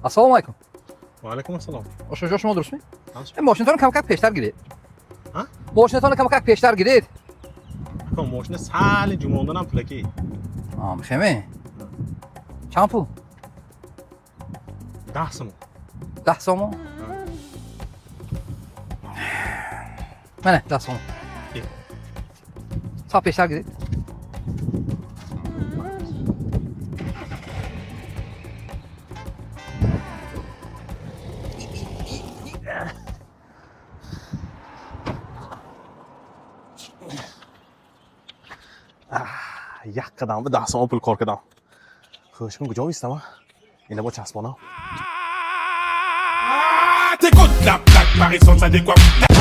Ассалому алайкум. Ва алайкум ассалом. Ошноҷон, шумо дурустми? Ҳа? Мошинатонро камакак пештар гиред. Ҳа? Мошинатонро камакак пештар гиред. Ака, мошина сали ҷумонданам пулакӣ. Мехеме, чанд пул? 10 сомон. 10 сомон? Мана, 10 сомон. Е. Сал пештар гиред. Як қадам ба 10 сомон пул кор кардам. Хӯшкун, куҷо истама? Ина бо часпонам. T'écoutes la plaque, Paris, ça décoiffe.